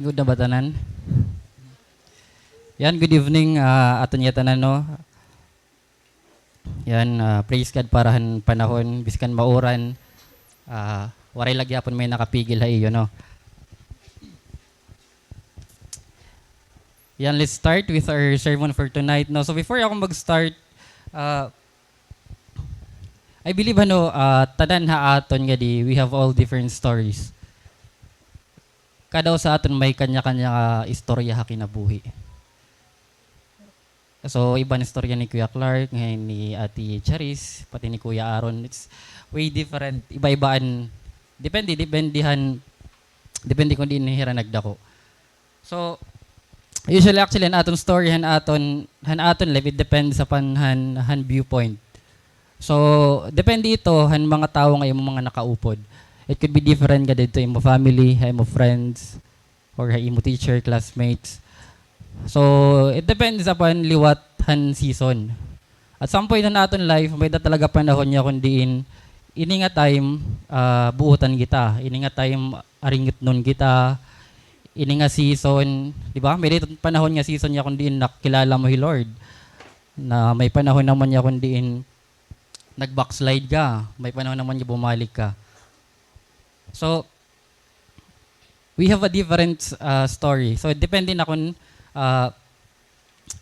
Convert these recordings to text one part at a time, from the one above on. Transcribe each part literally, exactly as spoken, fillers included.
Good na ba tanan? Yan, good evening, ah, aton ngatanan, no? Yan, ah, praise God para han panahon, biskan mauran, ah, waray la gihapon may nakapigil ha iyo, no? Yan, let's start with our sermon for tonight, no? So before ako mag-start, ah, I believe, ano, ah, tanan ha aton ngadi, we have all different stories. Kada usa ha aton may kanya-kanya nga istorya ha kinabuhi. So, iba an istorya ni Kuya Clark, ngayon ni Ate Charis, pati ni Kuya Aaron. It's way different. Iba-iba an, depende, depende han, depende kon diin hira nagdako. So, usually, actually, han aton story, han aton, han aton life, it depends upon han, han viewpoint. So, depende ito han mga tawo nga imo mga nakaupod. It could be different nga didto imo family, ha imo friends, or ha imo teacher, classmates. So, it depends upon liwat han season. At some point han aton life, may-ada talaga panahon nga kon diin, ini nga time, ah, buotan kita. Ini nga time, aringotnon kita. Ini nga season, di ba? May-ada panahon nga season nga kon diin nakilala mo hi Lord. Na may panahon naman nga kon diin nag-backslide ka. May panahon naman nga bumalik ka. So, we have a different, ah, story. So, depende na kon, ah,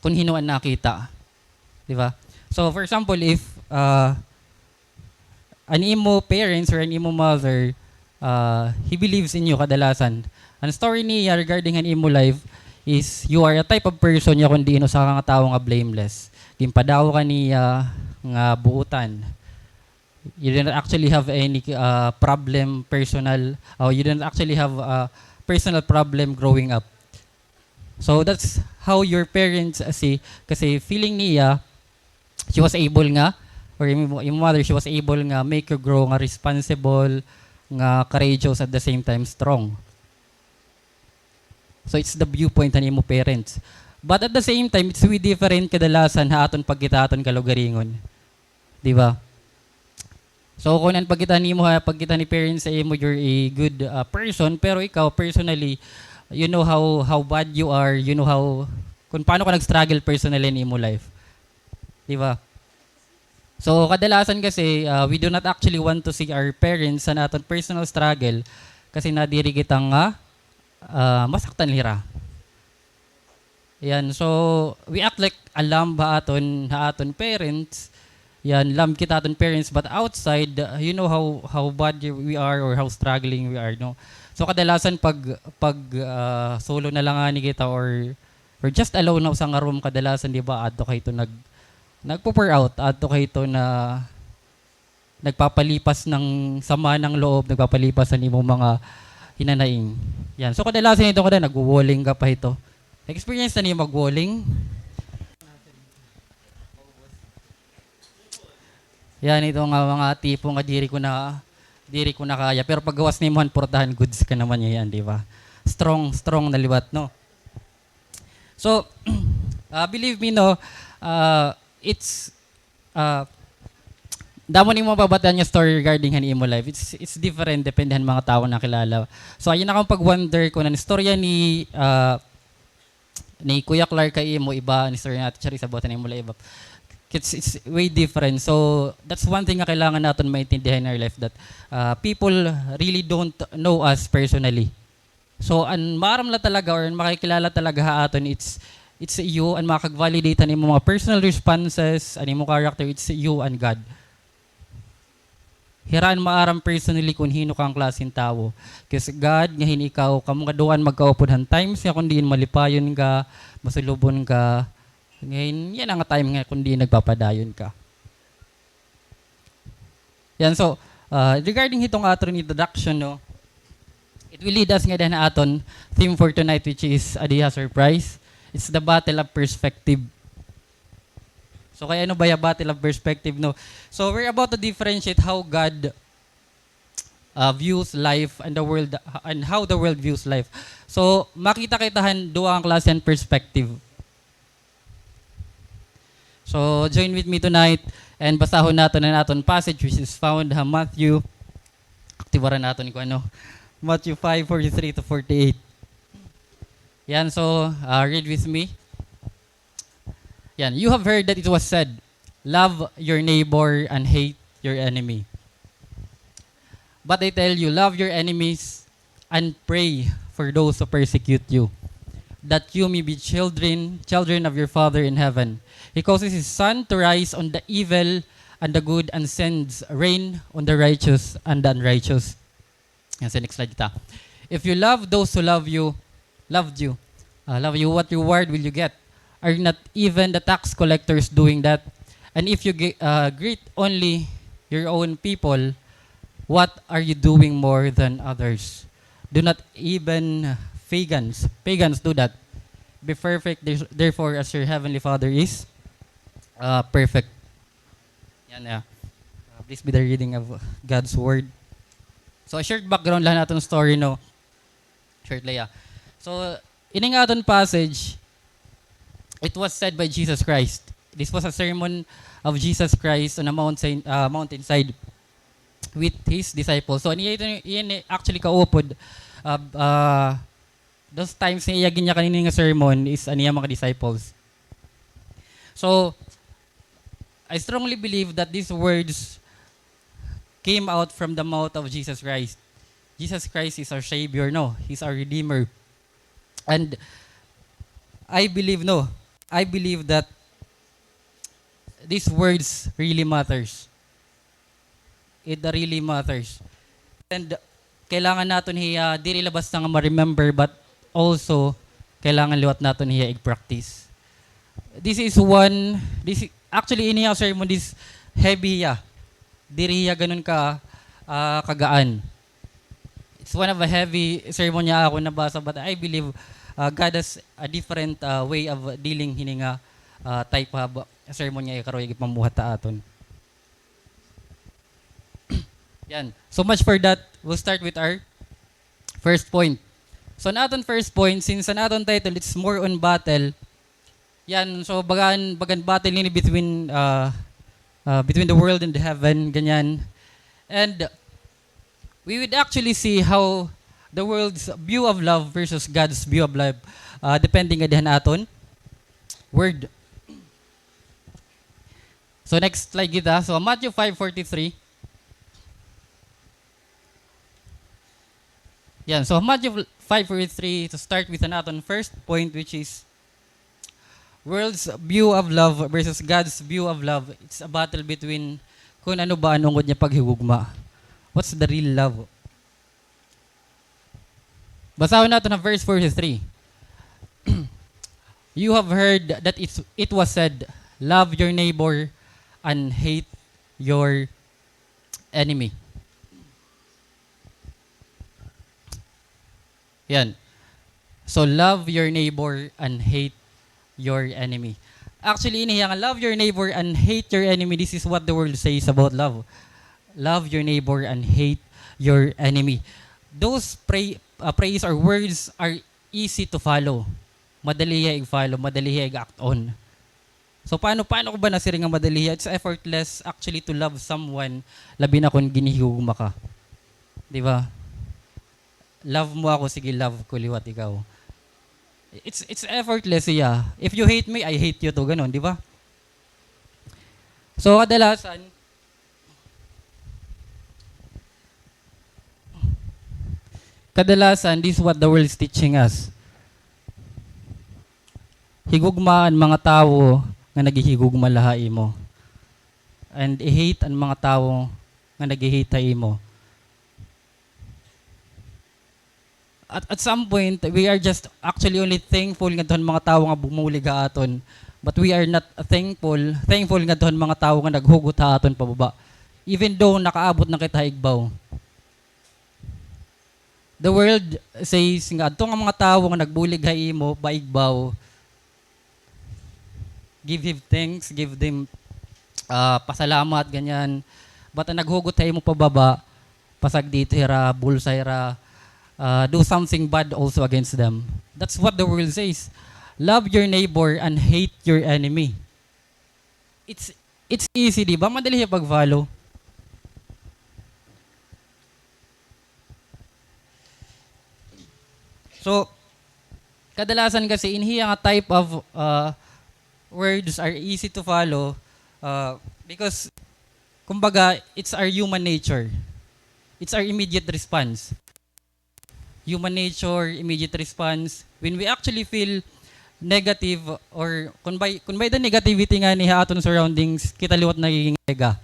kon hin-o an nakita. Di ba? So, for example, if, ah, an imo parents or an imo mother, ah, he believes in you kadalasan. An story niya regarding han imo life is you are a type of person nga kon diin usa ka nga tawo nga blameless. Ginpadago ka niya nga buotan. You didn't actually have any, ah, problem personal, or you didn't actually have a personal problem growing up. So that's how your parents, ah, see, kasi feeling niya, she was able nga, or im, im mother, she was able nga make you grow nga responsible, nga courageous, at the same time strong. So it's the viewpoint han imo parents. But at the same time, it's way different kadalasan ha aton pagkita ha aton kalugaringon. Di ba? So, kon an pagkita nimo ha, pagkita ni parents sa imo, you're a good, ah, person, pero ikaw, personally, you know how, how bad you are, you know how, kon paano ka nag-struggle personally in imo life. Di ba? So, kadalasan kasi, ah, we do not actually want to see our parents sa aton personal struggle kasi nadiri kita nga, ah, masaktan hira. Yan. So, we act like a lamb ha aton, ha aton parents. Yan, lamb kita ha aton parents, but outside, uh, you know how, how bad y-, we are or how struggling we are, no? So, kadalasan pag, pag, ah, solo na la ngani kita or, or just alone ha usa nga room, kadalasan, di ba, adto ka hito nag-, nagpo-pour out, adto ka hito na nagpapalipas ng sama ng loob, nagpapalipas han imo mga hinanaing. Yan. So, kadalasan ito, kada nagwo-walling ka pa hito. Experience na niyo mag-walling? Yan, ito nga mga tipo nga diri ko na, diri ko na kaya. Pero paggawas nimo han portahan, goods ka naman niya yan, di ba? Strong, strong na liwat, no? So, ah, believe me, no, ah, it's, ah, damo ning mababatian nga story regarding han imo life. It's, it's different, depende han mga tawo nga kilala. So, ayon akon pag-wonder kon an istorya ni, ah, ni Kuya Clark kay imo iba, an istorya ni Ate Charisse about han imo la iba. It's, it's way different. So, that's one thing nga kailangan naton maintindihan in our life, that, ah, people really don't know us personally. So, an maaram la talaga or an makikilala talaga ha aton, it's, it's you, an makag-validate han imo mga personal responses, an imo character, it's you and God. Hira an maaram personally kon hin-o ka nga klase hin tawo. Kay God nga hin-o ikaw, kamo nga duha an magkaupod han times nga kon diin malipayon ka, masulubon ka. Ngayon, yana nga time nga kon diin nagpapadayon ka. Yan, so, ah, regarding hiton aton introduction, no, it will lead us ngada han aton theme for tonight, which is Adiha Surprise. It's the battle of perspective. So, kay ano ba ya battle of perspective, no? So, we're about to differentiate how God, ah, views life and the world, and how the world views life. So, makita kita han duha nga klase han perspective. So, join with me tonight and basahon naton an aton passage, which is found ha Matthew. Aktibaran naton kuno, Matthew five forty-three to forty-eight. Yan, so, ah, read with me. Yan, you have heard that it was said, "Love your neighbor and hate your enemy." But I tell you, love your enemies and pray for those who persecute you, that you may be children, children of your Father in heaven. He causes his sun to rise on the evil and the good and sends rain on the righteous and the unrighteous. Yan, sa next slide kita. If you love those who love you, loved you, uh, love you, what reward will you get? Are not even the tax collectors doing that? And if you ge- uh, greet only your own people, what are you doing more than others? Do not even pagans, pagans do that. Be perfect, therefore, as your heavenly Father is uh, perfect. Yan, yeah. Uh, please be the reading of God's word. So, a short background lang aton story, no? Short lang, yeah. So, ini nga aton passage, it was said by Jesus Christ. This was a sermon of Jesus Christ on a mountain, uh, mountainside with his disciples. So, niya ito, iyan actually kaupod, uh, uh, those times nga iya ginyakanan ini nga sermon is an iya mga disciples. So, I strongly believe that these words came out from the mouth of Jesus Christ. Jesus Christ is our Savior, no? He's our Redeemer. And I believe, no? I believe that these words really matters. It really matters. And kailangan naton hiya diri la basta nga ma-remember, but also kailangan liwat naton hiya ig-practice. This is one, this, actually, ini nga sermon, this heavy hiya. Diri hiya ganun ka, ah, kagaan. It's one of a heavy sermon nga ako nabasa, but I believe, ah, God has a different, ah, way of dealing hini nga, ah, type of sermon nga iya karuyag ipamuhat ha aton. Yan. So much for that. We'll start with our first point. So, an aton first point, since an aton title, it's more on battle. Yan. So, bagan, bagan battle ini between, uh, uh, between the world and the heaven, ganyan. And we would actually see how the world's view of love versus God's view of love, uh, depending ha aton word. So, next slide kita. So, Matthew five forty-three. Yan. So, Matthew five forty-three, to start with an aton first point, which is world's view of love versus God's view of love. It's a battle between kun ano ba an ungod niya paghigugma. What's the real love? Basahon naton an verse forty-three. You have heard that it's, it was said, "Love your neighbor and hate your enemy." Yan. So, love your neighbor and hate your enemy. Actually, ini hiya nga, "Love your neighbor and hate your enemy." This is what the world says about love. "Love your neighbor and hate your enemy." Those pray, uh, phrase or words are easy to follow. Madali hiya ig-follow, madali hiya ig-act on. So, paano, paano ko ba nasiring nga madali hiya? It's effortless actually to love someone, labi na kun ginhihigugma ka. Di ba? Love mo ako, sige, love ko liwat ikaw. It's, it's effortless hiya. If you hate me, I hate you too. Ganon, di ba? So, kadalasan, kadalasan, this is what the world is teaching us. Higugma an mga tawo nga naghihigugma la ha imo. And i-hate an mga tawo nga nag-hate ha imo. At, at some point, we are just actually only thankful ngadto han mga tawo nga bumulig ha aton. But we are not thankful, thankful ngadto han mga tawo nga naghugot ha aton pababa. Even though nakaabot na kita ha igbaw. The world says nga adto nga mga tawo nga nagbulig ha imo, paigbaw, give him thanks, give them, ah, pasalamat, ganyan. But an naghugot ha imo pababa, pasagdi ito hira, bulsa hira, ah, do something bad also against them. That's what the world says. Love your neighbor and hate your enemy. It's, it's easy, di ba? Madali hiya pag-follow. So, kadalasan kasi in hiya nga type of, uh, words are easy to follow, uh, because, kumbaga, it's our human nature. It's our immediate response. Human nature, immediate response. When we actually feel negative or kun bay, kun bay-ada negativity ngani ha aton surroundings, kita liwat nagiging nega-,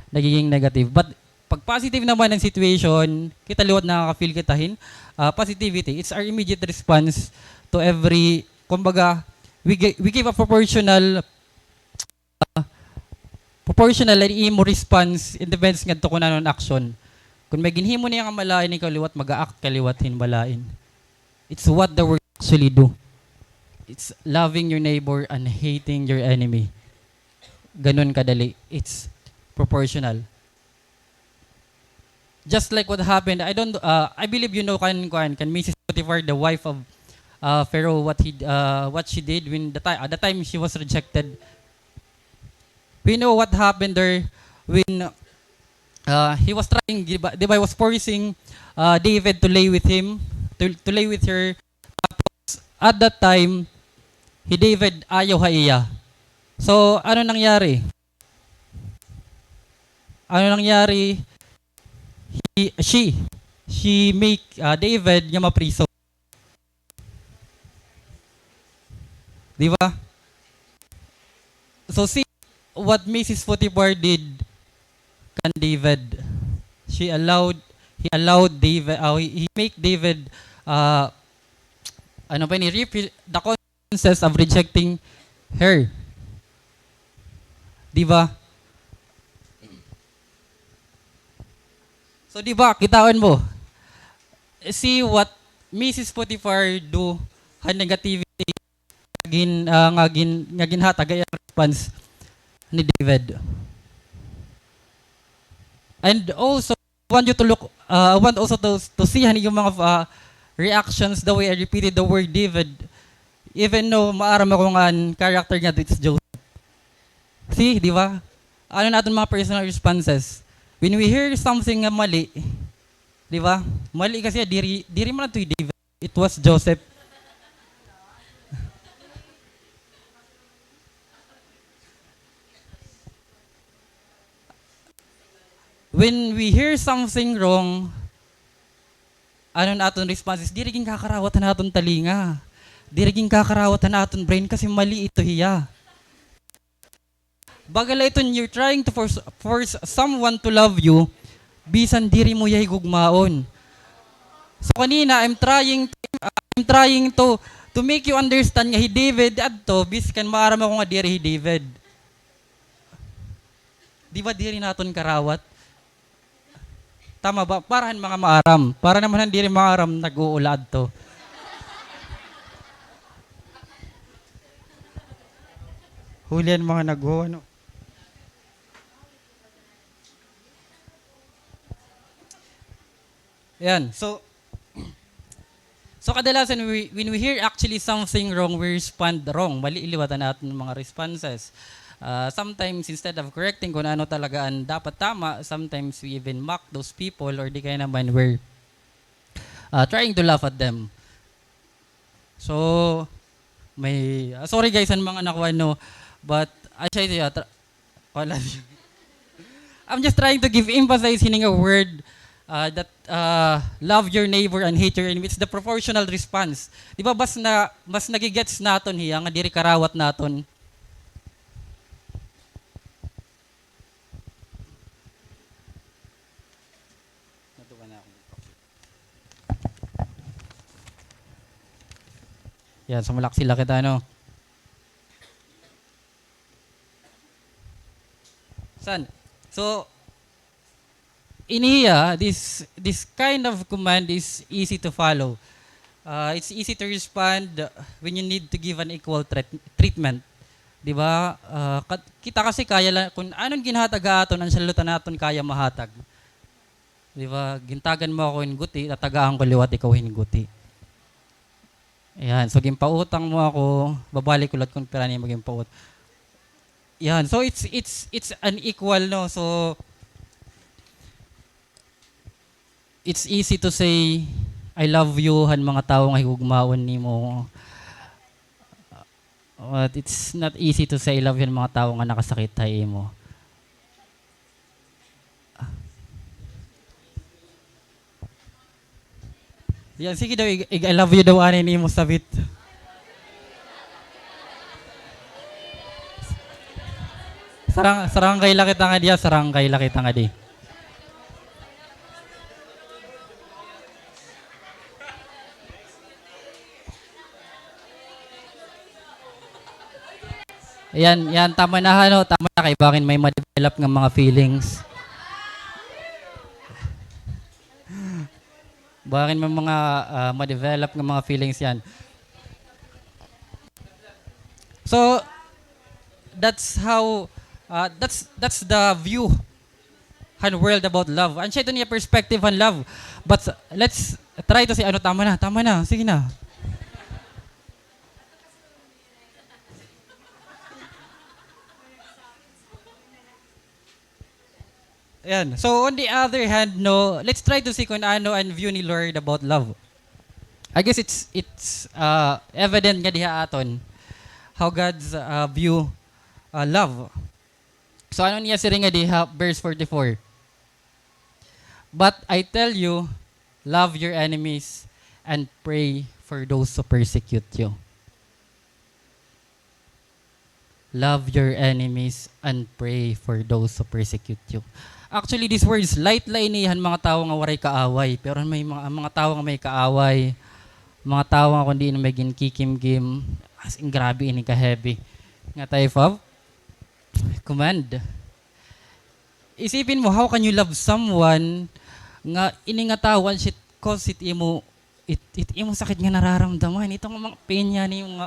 nagiging negative. But pag positive naman ang situation, kita liwat nakaka-feel kita hin, ah, positivity. It's our immediate response to every, kumbaga, we gi-, we give a proportional, ah, proportional an imo response, it depends ngadto kun ano an action. Kun may ginhimo niya nga malain, ikaw liwat mag-a-act ka liwat hin malain. It's what the word actually do. It's loving your neighbor and hating your enemy. Ganun kadali. It's proportional. Just like what happened, I don't, uh, I believe you know kan, kan, kan Missus Potiphar, the wife of, uh, Pharaoh, what he, uh, what she did when the ti-, at the time she was rejected. We know what happened there when, uh, he was trying, di ba, di ba, he was forcing, uh, David to lay with him, to, to lay with her. Tapos, at that time, hi David ayaw ha iya. So, ano nangyari? Ano nangyari? He, she, she make, ah, David nga mapriso. Di ba? So, see what Missus Potiphar did kan David. She allowed, he allowed David, ah, he, he make David, ah, ano pa ini, refi-, the consequences of rejecting her. Di ba? So, di ba, kitaon mo, see what Missus Potiphar do han negativity nga gin-, ah, nga gin-, nga ginhatag ha iya response ni David. And also, I want you to look, ah, I want also to, to see han iyo mga, ah, reactions the way I repeated the word David, even though maaram ako nga an character niya, it's Joseph. See, di ba? Ano an aton mga personal responses? When we hear something nga mali, di ba? Mali kasi, diri, diri man adto hi David. It was Joseph. When we hear something wrong, ano an aton responses? Diri ginkakarawat han aton talinga. Diri ginkakarawat han aton brain kasi mali ito hiya. Baga la iton, you're trying to force, force someone to love you, bisan diri mo hiya higugmaon. So kanina, I'm trying, I'm trying to, to make you understand nga hi David adto, biskan maaram ako nga diri hi David. Di ba diri naton karawat? Tama ba? Para han mga maaram. Para naman han diri maaram, nag-uula adto. Huli an mga nag-, ano. Yan. So, So, kadalasan, we, when we hear actually something wrong, we respond wrong. Mali liwat an aton mga responses. Ah, sometimes, instead of correcting kung ano talaga an dapat tama, sometimes we even mock those people or di kaya naman we're, ah, trying to laugh at them. So, may, ah, sorry guys, an mga nakuha, no? But, I say, ah, tra-, Wala. I'm just trying to give emphasis hini nga word, ah, that, ah, love your neighbor and hate your enemy. It's the proportional response. Di ba, mas na, mas nagigets naton hiya nga diri karawat naton. Yan, sumulak sila kita, no? San? So, in hiya, this, this kind of command is easy to follow. Ah, it's easy to respond when you need to give an equal treat-, treatment. Di ba? Ah, kat-, kita kasi kaya la, kun ano an ginhatag ha aton, an salutan naton kaya mahatag. Di ba? Gintagan mo ako hin guti, tatagaan ko liwat ikaw hin guti. Ayan. So, ginpautang mo ako, babalik ko liwat kun pira an imo ginpaut-, Yan. So, it's, it's, it's unequal, no? So, it's easy to say, "I love you," han mga tawo nga higugmaon nimo. But it's not easy to say I love you han mga tawo nga nakasakit ha imo. Yan, sige daw, ig-, ig-, I love you daw, ani nimo sabit. Sarang-, sarangkay la kita nga diya, sarangkay la kita nga di. Yan, yan, tama na, ano, tama na, kay bangin may ma-develop nga mga feelings. Bangin may mga, ah, ma-develop nga mga feelings yan. So, that's how, ah, that's, that's the view han world about love. An siya ito niya perspective han love. But let's try to see, ano, tama na, tama na, sige na. Ayan. So, on the other hand, no, let's try to see kung ano an view ni Lord about love. I guess it's, it's, uh, evident nga diha aton how God's, uh, view, uh, love. So, ano niya siring nga diha, verse forty-four? "But I tell you, love your enemies and pray for those who persecute you." "Love your enemies and pray for those who persecute you." Actually, this words, light la ini han mga tawo nga waray kaaway. Pero may mga, an mga tawo nga may kaaway, mga tawo nga kundi may ginkikimkim, as in, grabe ini ka-heavy nga type of command. Isipin mo, how can you love someone nga ini nga tawo, an siya it cause it imo, it, it imo sakit nga nararamdaman, ito nga mga pain niya, ni mga,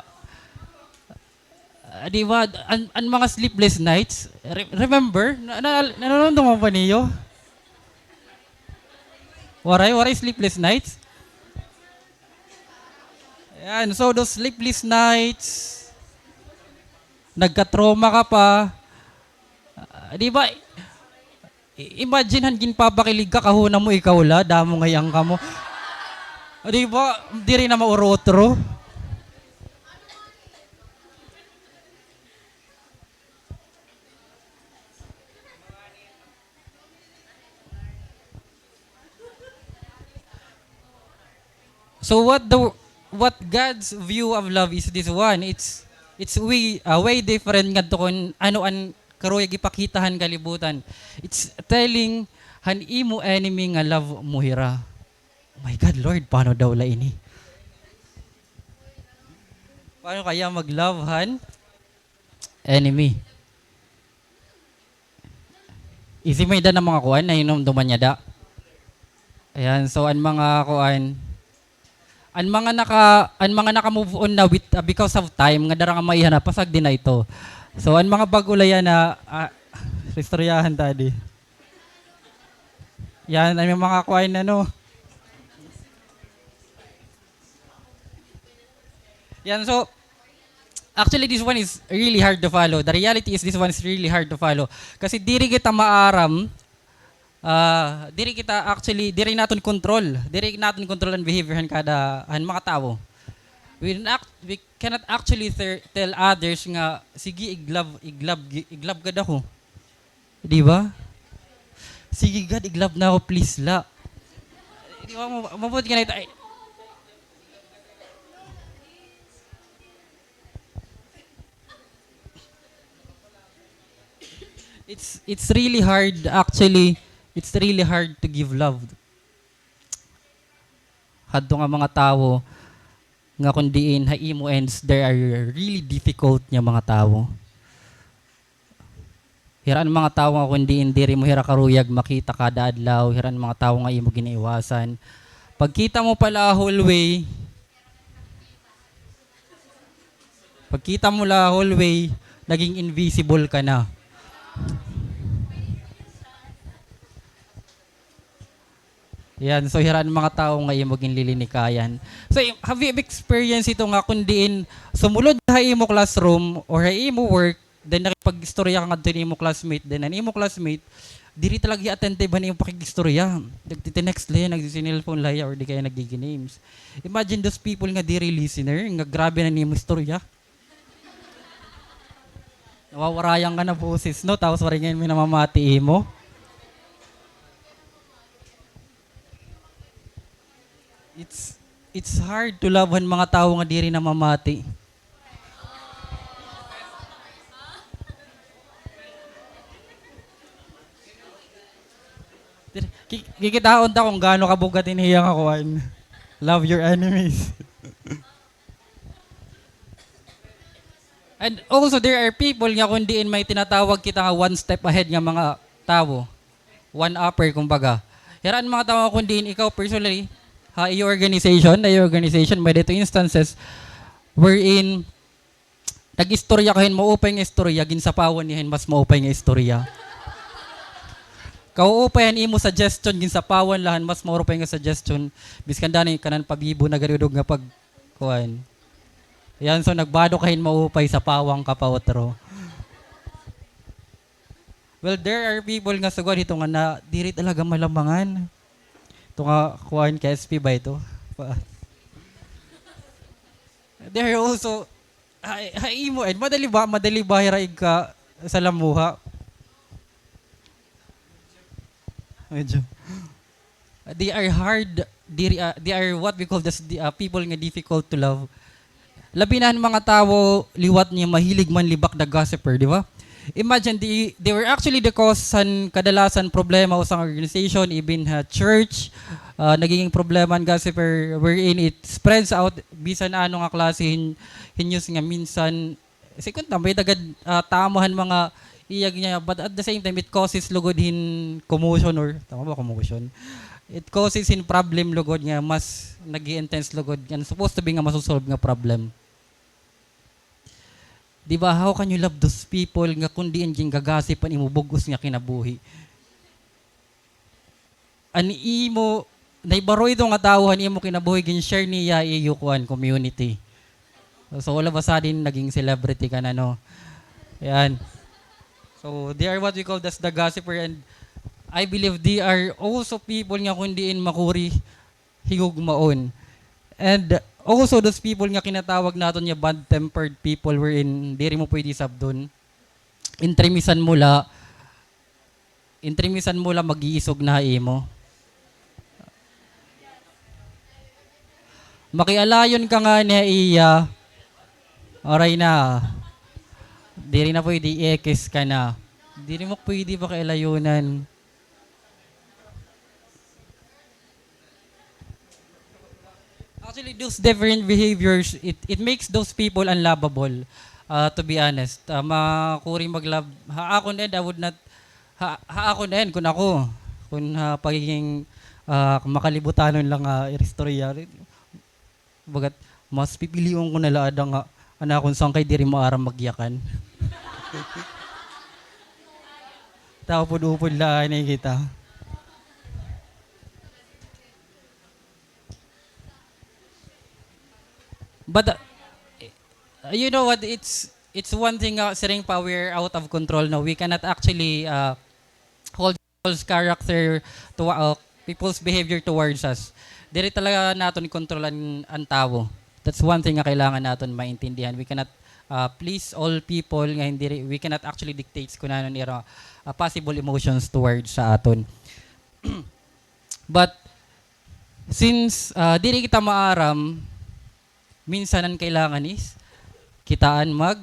ah, di ba, an, an mga sleepless nights, re-, remember? Na, na, nararamdaman pa niyo? Waray, waray sleepless nights? Ayan, so those sleepless nights, nagka-trauma ka pa. Ah, di ba? I-, imagine han ginpapakilig ka, kahuna mo ikaw la, damo ngay-an kamo. Ah, di ba? Diri na maurotro. So what the, what God's view of love is this one. It's, it's way, ah, way different ngadto kon ano an karuyag ipakita han kalibutan. It's telling han imo enemy nga love mo hira. Oh my God, Lord, paano daw la ini? Paano kaya mag-love han enemy? Isi may da na mga kuan, nahinumduman niya da. Ayan, so an mga kuan, an mga naka-, an mga naka-move on na with, ah, because of time, nga dara nga maiha na, pasagdi na ito. So, an mga bag-o la yana, ah, istoryahan ta di. Yan, an mga kuan, ano. Yan, so, actually, this one is really hard to follow. The reality is, this one is really hard to follow. Kasi diri kita maaram, ah, diri kita actually, diri naton control. Diri naton control an behavior han kada, han mga tawo. We not, we cannot actually ter-, tell others nga, "Sige, iglove, iglove, iglove gad ako." Di ba? "Sige gad, iglove na ako, please la." Di ba, ma-, mabuti ka na ito. Ay. It's, it's really hard, actually, it's really hard to give love hadto nga mga tawo nga kon diin ha imo ends, there are really difficult nga mga tawo. Hira an mga tawo nga kon diin diri mo hira karuyag makita kada adlaw, hira an mga tawo nga imo ginaiwasan. Pagkita mo pa la ha hallway, pagkita mo la ha hallway, naging invisible ka na. Yan, so hira an mga tawo nga imo ginlilinikayan. So, i-, have you experienced ito nga kon diin sumulod ha imo classroom or ha imo work, then nakipag-istorya ka ngadto ha imo classmate, then an imo classmate, diri talaga hiya attentive han imo pakig-istorya. Nagtiti-text la hiya, nagsi-cellphone la hiya, or di kaya naggi-games. Imagine those people nga diri listener, nga grabe na an imo istorya. Nawawarayan ka na boses, no? Tapos waray ngay-an may namamati imo. It's, it's hard to love han mga tawo nga diri namamati. Ki-, kikitaon ta kon gaano kabug-at ini hiya nga kuan. Love your enemies. And also, there are people nga kon diin may tinatawag kita nga one step ahead nga mga tawo. One upper, kumbaga. Hira an mga tawo nga kon diin ikaw personally, ha iyo organization, ha iyo organization, may dito instances wherein nag-istorya ka hin maupay nga istorya, ginsapawan niya hin mas maupay nga istorya. Kauupay han imo suggestion, ginsapawan la han mas maupay nga suggestion. Biskan danay kanan pabibo na gadudog nga pag-, kuan. Yan, so nagbado ka hin maupay, sapawan ka pa utro. Well, there are people nga sugad hito nga na, diri talaga malamangan. Ito nga, kuan, K S P ba ito? Pa-, there are also, ha, ha imo, eh, madali ba, madali ba hira igka-, salamuha? Medyo. They are hard, diri, ah, they are what we call this, the, ah, people nga difficult to love. Labi na an mga tawo liwat niya mahilig manlibak, the gossiper, di ba? Imagine, they, they were actually the cause han kadalasan problema usa nga organization, even ha church, ah, nagiging problema an gossiper wherein it spreads out bisan ano nga klase hin, hin news nga minsan Sikon ta, may dagad, ah, tama han mga iyag niya, but at the same time, it causes lugod hin commotion or, tama ba, commotion? It causes hin problem lugod nga mas nag-i-intense lugod nga supposed to be nga masosolve nga problem. Di ba, how can you love those people nga kundi an ginga-gossip an imo bug-os nga kinabuhi? An imo, nahibaro ito nga tawo han imo kinabuhi, gin-share niya iyo kuan, community. So, all of a sudden, naging celebrity ka na, no? Yan. So, they are what we call as the gossiper, and I believe they are also people nga kun diin makuri higugmaon. And also those people nga kinatawag naton nga bad-tempered people wherein diri mo pwede sabdon. Intrimisan mo la, Intrimisan mo la, mag-iisog na ha imo. Makialayon ka ngani ha iya. Aray na. Diri na pwede, i-ekis ka na. Diri mo pwede pakialayonan. Actually, those different behaviors, it, it makes those people unlovable, ah, to be honest. Ah, makuri mag-love. Ha akon end, I would not, ha, ha akon end, kun ako, kun ha pagiging, ah, makalibutanon lang nga iristorya. Bagat, mas pipilion ko na la ada nga, an akon sangkay diri maaram magyakan. Taupod-upod la anay kita. But, uh, you know what? It's, it's one thing, uh, siring pa, we're out of control, no? We cannot actually, uh, hold people's character to, uh, people's behavior towards us. Diri talaga naton kontrolan an tawo. That's one thing nga kailangan naton maintindihan. We cannot, uh, please all people nga hindi ri-, we cannot actually dictate kun ano an ira, uh, possible emotions towards sa aton. But since, ah, diri kita maaram, minsan an kailangan is kita an mag-,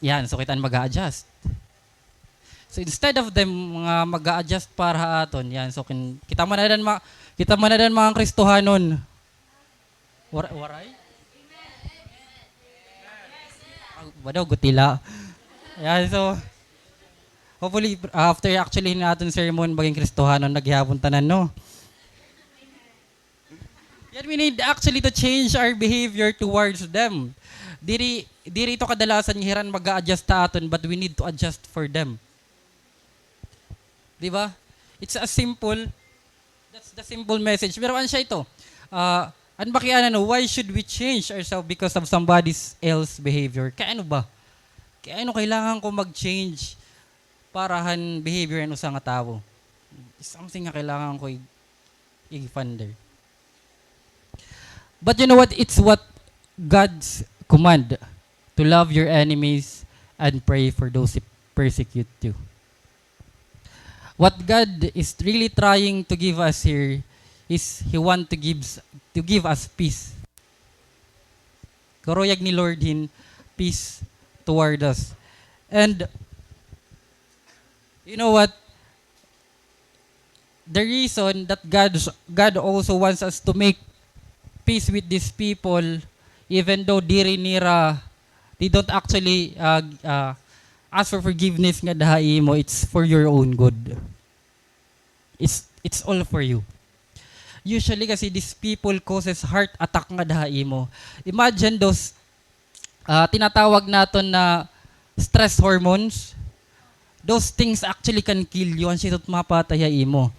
yan, so kita an mag-a-adjust. So instead of them nga mag-a-adjust para ha aton, yan, so kin-, kita man adan ma-, kita man adan mga Kristohanon. War-, waray? Ah, wala, gutila. Yan, so, hopefully, after actually hin aton sermon, maging Kristohanon na gihapon tanan, no? Yan, we need actually to change our behavior towards them. Diri, diri ito kadalasan nga hira an mag-a-adjust ha aton, but we need to adjust for them. Di ba? It's a simple, that's the simple message. Pero ano siya ito? Ah, an bakianan, no? Why should we change ourselves because of somebody else's behavior? Kay ano ba? Kay ano kailangan ko mag-change para han behavior han usa nga tawo? Something nga kailangan ko i-, i-ponder. But you know what? It's what God's command to love your enemies and pray for those who persecute you. What God is really trying to give us here is He want to gives, to give us peace. Karuyag ni Lord hin peace toward us. And you know what? The reason that God, God also wants us to make peace with these people, even though diri nira, they don't actually, uh, uh, ask for forgiveness ngada ha imo, it's for your own good. It's, it's all for you. Usually kasi, these people causes heart attack ngada ha imo. Imagine those, ah, tinatawag naton na stress hormones. Those things actually can kill you. An sitot mapatay ha imo.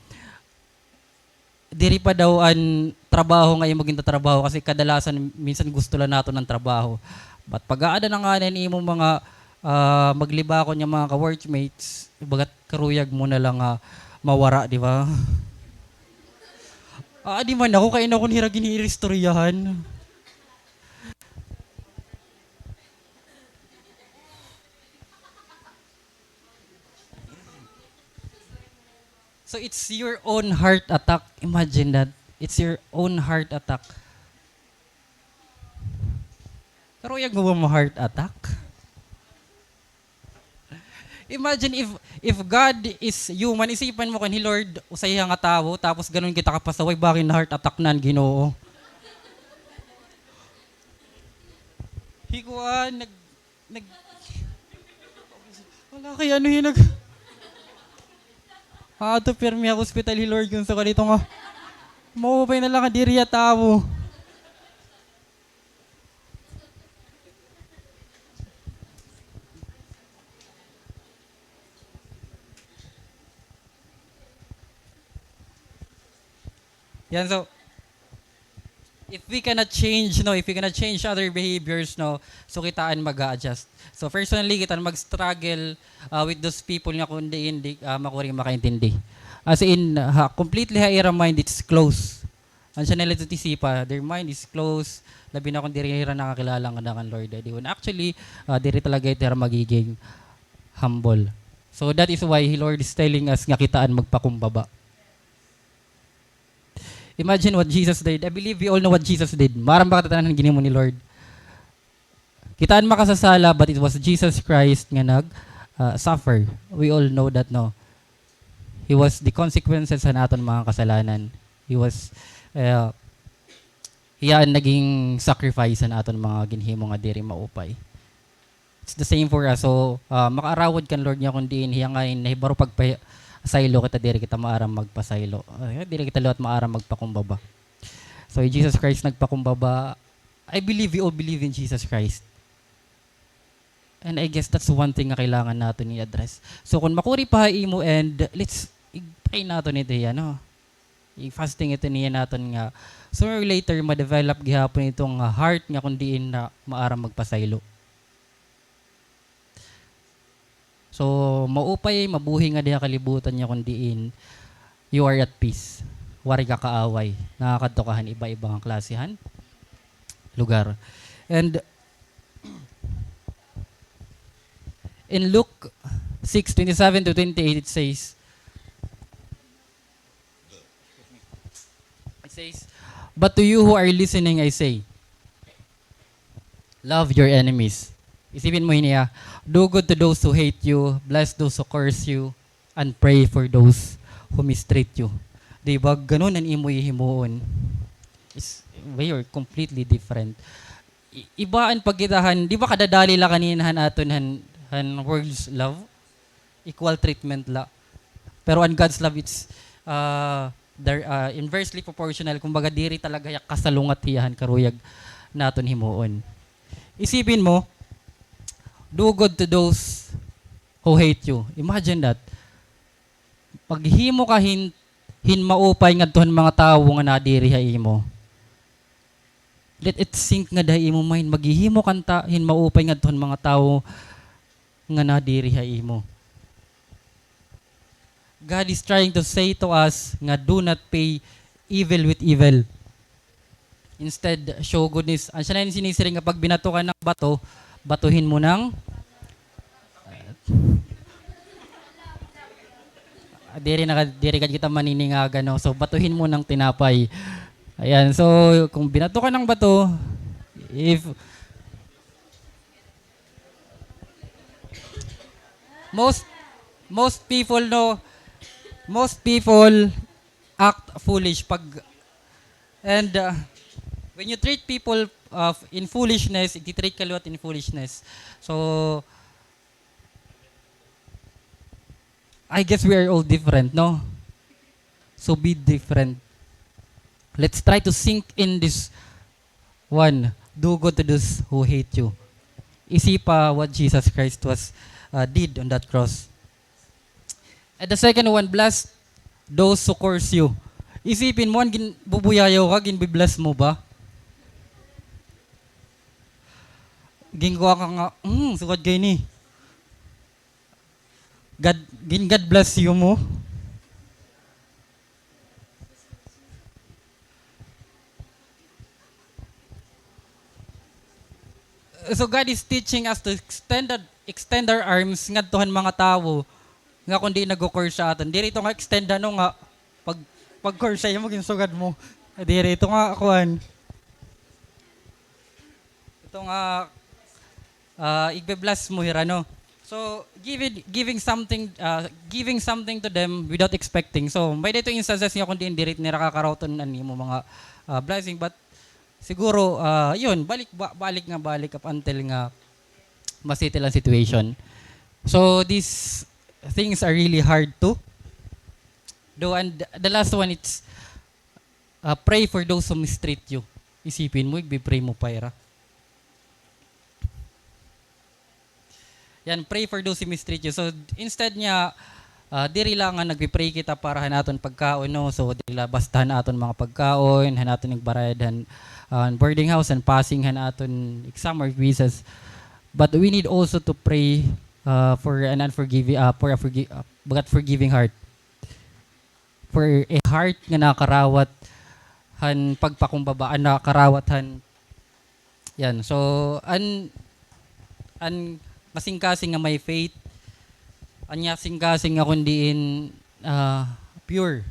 Diri pa daw an trabaho nga imo gintatrabaho, kasi kadalasan minsan gusto la naton an trabaho. But pag-aada na ngani an imo mga, ah, maglibakon nga mga ka-workmates, bagat karuyag mo na la nga mawara, di ba? Aadi man ako, kay ako hira giniiristoryahan. So it's your own heart attack. Imagine that. It's your own heart attack. Karuyag mo ba ma-heart attack? Imagine if, if God is human, isipan mo kan hi Lord, usa hiya nga tawo, tapos ganun kita kapasaway, bangin na-heart attack na an Ginoo. Hi kuan, nag-, nag-, wala kay ano yun, nag-, ato, pirmi ha ospital hi Lord, kun sa kadito nga, maupay na la nga diri hiya tawo. Yan, so, if we cannot change, no, if we cannot change other behaviors, no, so kita an mag-a-adjust. So, personally, kita an mag-struggle, ah, with those people nga kun diin, di, ah, makuri makaintindi. As in, ha, completely ha ira mind, it's closed. An siya nila ito tisipa, their mind is closed, labi na kun diri hira nakakilala ngada kan Lord. Di, when actually, ah, diri talaga ito hira magiging humble. So that is why hi Lord is telling us nga kita an magpakumbaba. Imagine what Jesus did. I believe we all know what Jesus did. Maaram ba kita tanan an ginhimo ni Lord? Kita an makasasala, but it was Jesus Christ nga nag, ah, suffer. We all know that, no? He was the consequences han aton mga kasalanan. He was, ah, hiya an naging sacrifice han aton mga ginhimo nga diri maupay. It's the same for us. So, ah, makaarawod kan Lord nga kun diin hiya nga in nahibaro pagpasaylo kita, diri kita maaram magpasaylo. Ah, diri kita liwat maaram magpakumbaba. So, hi Jesus Christ nagpakumbaba. I believe we all believe in Jesus Christ. And I guess that's one thing nga kailangan naton i-address. So, kun makuri pa ha imo, and let's, i-pray naton ito hiya, no? I-fasting ito niya naton nga sooner or later, ma-develop gihapon ito nga heart nga kun diin na maaram magpasaylo. So, maupay, mabuhi nga diha kalibutan nga kun diin you are at peace. Waray ka kaaway. Nakakadto ka han iba-iba nga klase han lugar. And in Luke six twenty-seven to twenty-eight, it says, It says, "But to you who are listening, I say, love your enemies." Isipin mo ini, ah, "Do good to those who hate you, bless those who curse you, and pray for those who mistreat you." Di ba, ganun an imo hihimuon? Is, we are completely different. I-, iba an pagkitahan, di ba kadadali la kanina han aton han, han world's love? Equal treatment la. Pero an God's love, it's, ah, dir-, ah, inversely proportional. Kumbaga, diri talaga hiya kasalungat hiya han karuyag naton himuon. Isipin mo, "Do good to those who hate you." Imagine that. Maghimo ka hin, hin maupay ngadto han mga tawo nga nadiri ha imo. Let it sink ngada ha imo mind. Maghihimo ka hin maupay ngadto han mga tawo nga nadiri ha imo. God is trying to say to us nga do not pay evil with evil. Instead, show goodness. An siya na ini sinisiring nga pag binato ka ng bato, batuhin mo ng Ah, diri na ka-, diri gad kita maniningaga, no? So, batuhin mo ng tinapay. Ayan, so, kung binato ka ng bato, if, most, most people, no, most people act foolish pag, and, uh, when you treat people, uh, in foolishness, iti-treat ka liwat in foolishness. So, I guess we are all different, no? So be different. Let's try to sink in this one. Do good to those who hate you. Isipa what Jesus Christ was, uh, did on that cross. And the second one, bless those who curse you. Isipin mo, an gin-, bubuyayaw ka, ginbi-bless mo ba? Ginkuha ka nga, "Hmm, sugad kay ni." God, gin-God bless you mo. So God is teaching us to extend, extend our arms ngadto han mga tawo nga kundi nagko-curse sa aton. Diri ito nga extend ano nga pag, pag-curse sa imo, ginsugad mo. Diri ito nga kuan. Ito nga, ah, igbe-bless mo hira, no? So, giving, giving something, ah, giving something to them without expecting. So, may dito instances nga kung diin diri nira kakarawton an imo mga, ah, blessing, but siguro, ah, yun, balik, ba-, balik nga balik up until nga ma-settle an situation. So, these things are really hard to do. And the last one, it's, ah, pray for those who mistreat you. Isipin mo, igbe-pray mo pa hira. Yan, pray for those who mistreat you. So, instead niya, ah, diri la nga nagpe-pray kita para han aton pagkaon, no? So, diri la basta han aton mga pagkaon, han aton igbarayad han, ah, boarding house, han passing han aton exam or quizzes. But we need also to pray, ah, for an unforgiving, ah, for a forgi-, ah, bagat forgiving heart. For a heart nga nakarawat han pagpakumbaba, ah, nakarawat han Yan. So, an, an kasingkasing nga may faith, an kasingkasing nga kun diin, ah, pure.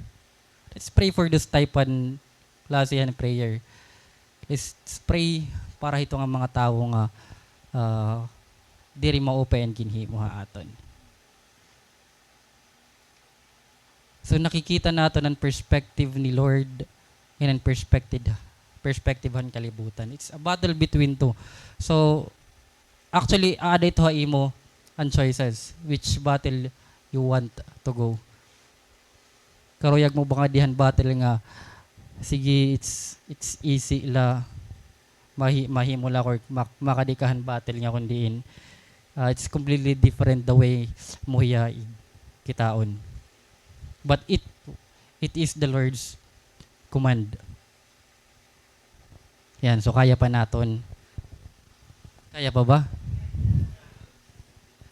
Let's pray for this type an klase han prayer. Let's pray para hito nga mga tawo nga, ah, diri maupay an ginhimo ha aton. So, nakikita naton an perspective ni Lord ngan an perspective, perspective han kalibutan. It's a battle between two. So, actually, aada ito ha imo an choices, which battle you want to go. Karuyag mo ba ngadi han battle nga, sige, it's, it's easy la, mahi-, mahimo la or mak-, makadi ka han battle nga kun diin, ah, it's completely different the way mo hiya i-, kitaon. But it, it is the Lord's command. Yan, so kaya pa naton. Kaya pa ba?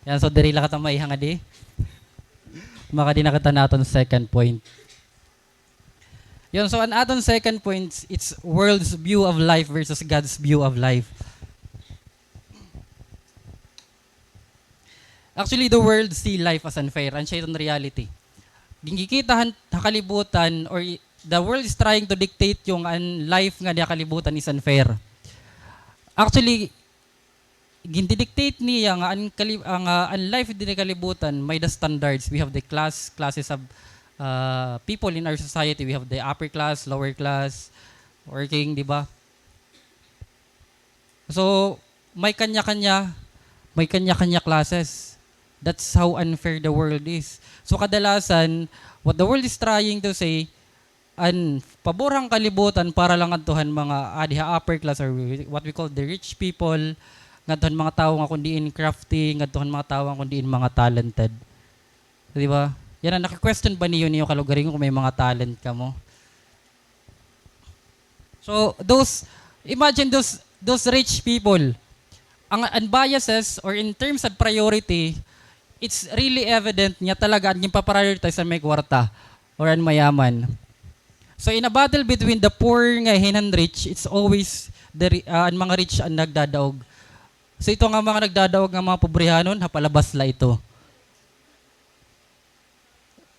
Yan, so diri la kita maiha ngadi. Makadi na kita han aton second point. Yun, so an aton second point, it's world's view of life versus God's view of life. Actually, the world see life as unfair. An siya iton reality. Ginkikita han, ha kalibutan, or i-, the world is trying to dictate yung an life nga diha kalibutan is unfair. Actually, gindidictate niya nga an kali-, ah, nga an life diri kalibutan may the standards. We have the class, classes of, ah, people in our society. We have the upper class, lower class, working, di ba? So, may kanya-kanya, may kanya-kanya classes. That's how unfair the world is. So, kadalasan, what the world is trying to say, an pabor han kalibutan para lang ngadto han mga aadi ha upper class or what we call the rich people, ngadto han mga tawo nga kun diin crafty, ngadto han mga tawo nga kun diin mga talented. Di ba? Yana, naki-question ba niyo, niyo kalugaringon kung may mga talent kamo? So, those, imagine those, those rich people. An, an biases or in terms of priority, it's really evident nga talaga an ginpa-prioritize an may kwarta or an mayaman. So, in a battle between the poor nga hin an rich, it's always the ri-, ah, an mga rich an nagdadaog. So, ito nga mga nagdadaog nga mga pobrehanon, ha palabas la ito.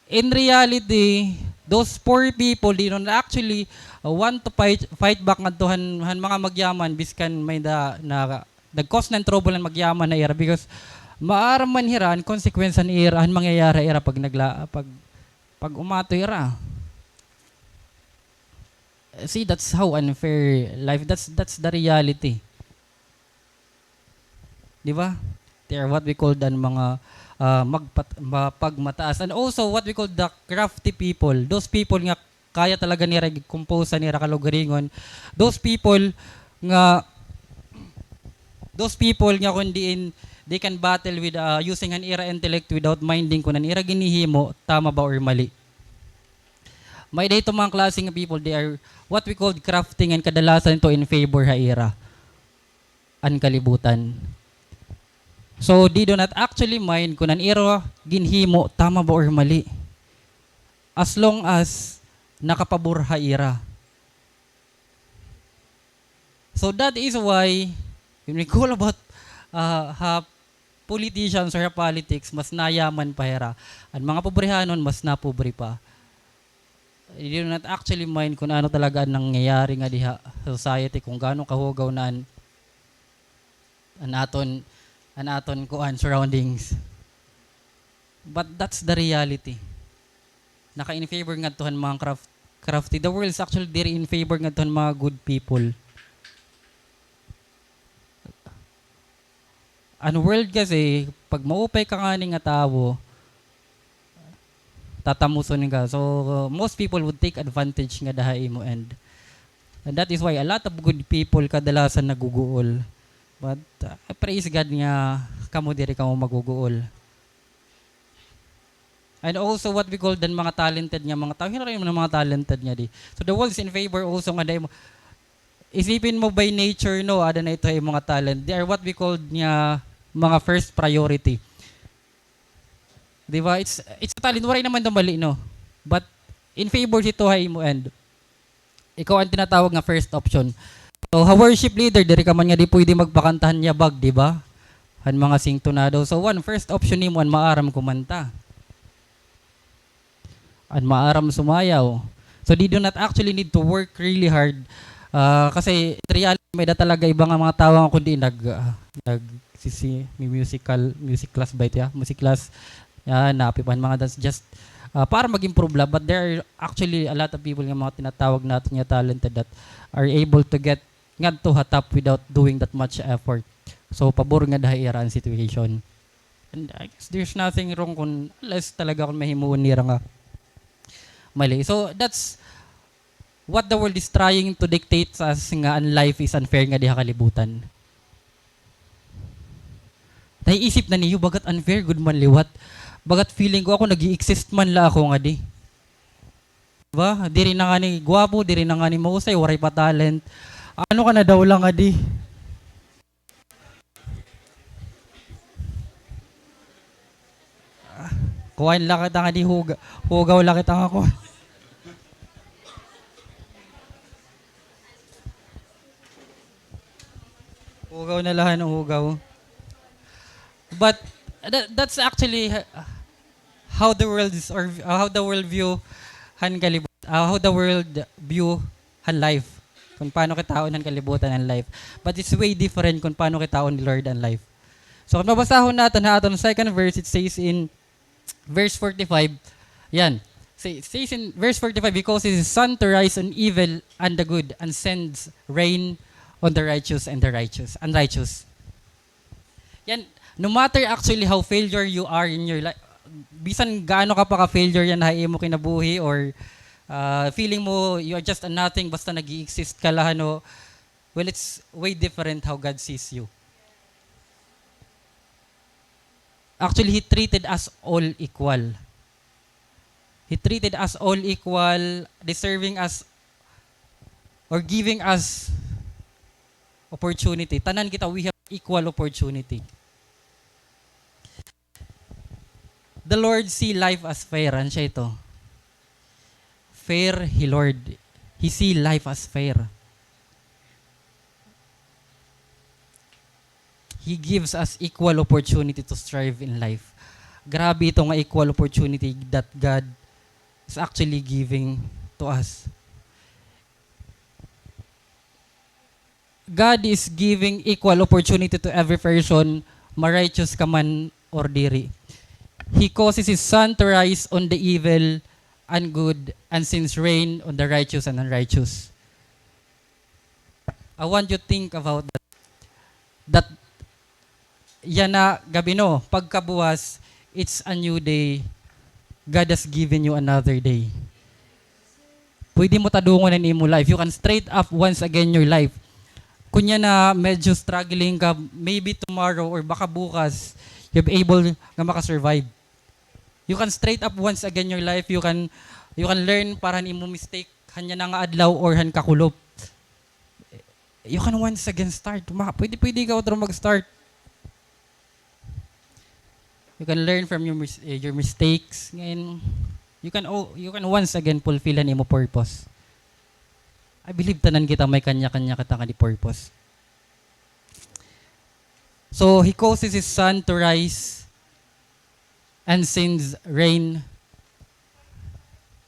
In reality, those poor people, they don't actually, uh, want to fight, fight back ngadto han, han mga magyaman, biskan may da, na, nag-cause na hin trouble an magyaman ha ira, because maaram man hira an consequence han ira, han mangyayari ha ira pag nagla-, pag, pag umato hira. See, that's how unfair life, that's, that's the reality. Di ba? They are what we called an mga, ah, magpat-, mapagmataas. And also what we call the crafty people. Those people nga kaya talaga nira i-compose an ira kalugaringon. Those people nga, those people nga kun diin they can battle with, ah, using an ira intellect without minding kun an ira ginhihimo tama ba or mali. May-ada ito mga klase nga people, they are what we called crafty, ngan kadalasan ito in favor ha ira an kalibutan. So, they do not actually mind kun an ira ginhimo tama ba or mali, as long as nakapabor ha ira. So, that is why, when we call about, ah, ha politicians or ha politics, mas nayaman pa hira. An mga pobrehanon, mas napobre pa. They do not actually mind kun ano talaga an nangyayari nga diha sa society, kun gaano kahugaw na an, an aton, an aton kuan, surroundings. But that's the reality. Naka-in favor ngadto han mga craft-, crafty. The world is actually diri in favor ngadto han mga good people. An world kasi, pag maupay ka ngani nga tawo, tatamuson ka. So, most people would take advantage ngada ha imo, and, and that is why a lot of good people kadalasan naguguol. But, uh, praise God nga kamo diri kamo maguguol. And also what we call dan mga talented nga mga tawo. Hira rin mga talented nga di. So the world's in favor also nga dahil mo, isipin mo by nature, no, ada na ito ay mga talent. They are what we called nga mga first priority. Di ba? It's, it's a talent. Waray naman daw mali, no? But in favor ito ha imo end. Ikaw an tinatawag nga first option. So, ha worship leader, diri ka man nga di pwede magpakanta han yabag, di ba? Han mga singtonado. So, one, first option nimo an maaram kumanta. An maaram sumayaw. So, they do not actually need to work really hard. Ah, kasi, in reality, may-ada talaga iba nga mga tawo nga kundi nag-, ah, nag-, sisi-, may musical, music class ba ito, ya? Music class, ah, napipan mga dance just, ah, para mag-improve la. But there are actually a lot of people nga mga tinatawag naton nga talented that are able to get ngadto ha top without doing that much effort. So, pabor ngada ha ira an situation. And I guess there's nothing wrong kun unless talaga kun mahimuon nira nga mali. So, that's what the world is trying to dictate sa us nga an life is unfair ngadi ha kalibutan. Naiisip na niyo, bagat unfair gud man liwat. Bagat feeling ko ako, nag-i-exist man la ako ngadi. Diba? Diri na ngani gwapo, diri na ngani mahusay, waray pa talent. Ano ka na daw la ngadi? Ah, kuan la kita ngadi, huga-, hugaw la kita nga kuan. Hugaw na la han hugaw. But that, that's actually h-, how the world is, or, uh, how the world view han kalibut-, uh, how the world view han life. Kun paano kitaon han kalibutan an life. But it's way different kun paano kitaon ni Lord an life. So, kun mabasahon naton ha aton second verse, it says in verse forty-five, yan. Say, says in verse forty-five, "He causes his sun to rise on evil and the good, and sends rain on the righteous and the righteous, unrighteous." Yan, no matter actually how failure you are in your life, bisan gaano ka pa ka-failure yan ha imo kinabuhi, or, ah, feeling mo you are just a nothing, basta nag-i-exist ka la, ano, well, it's way different how God sees you. Actually, He treated us all equal. He treated us all equal, deserving us or giving us opportunity. Tanan kita, we have equal opportunity. The Lord see life as fair. Ano siya ito? Fair, He Lord. He see life as fair. He gives us equal opportunity to strive in life. Grabe ito nga equal opportunity that God is actually giving to us. God is giving equal opportunity to every person, ma-righteous ka man or diri. He causes His sun to rise on the evil and good, and sends rain on the righteous and unrighteous. I want you to think about that. That yana gab-i, no, pagkabuwas, it's a new day. God has given you another day. Pwede mo tadungon an imo life. You can straight up once again your life. Kun yana medyo struggling ka, maybe tomorrow or baka bukas, you'll be able nga maka-survive. You can straight up once again your life. You can, you can learn para han imo mistake han yana nga adlaw or han kakulop. You can once again start. Ma-, pwede, pwede ka otro mag-start. You can learn from your mis-, eh, your mistakes. Ngayon, you can o-, you can once again fulfill an imo purpose. I believe tanan kita may kanya-kanya kita nga di purpose. So, He causes His sun to rise and sends rain.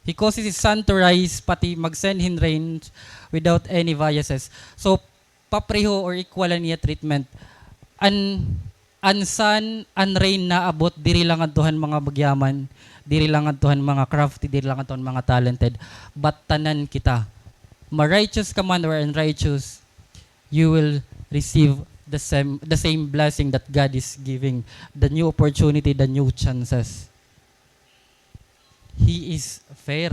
He causes His sun to rise, pati mag-send hin rain without any biases. So, papreho or equal an iya treatment. An, an sun, an rain naabot, diri la ngadto han mga magyaman, diri la ngadto han mga crafty, diri la ngadto han mga talented, but tanan kita. Ma-righteous ka man or unrighteous, you will receive the same, the same blessing that God is giving, the new opportunity, the new chances. He is fair.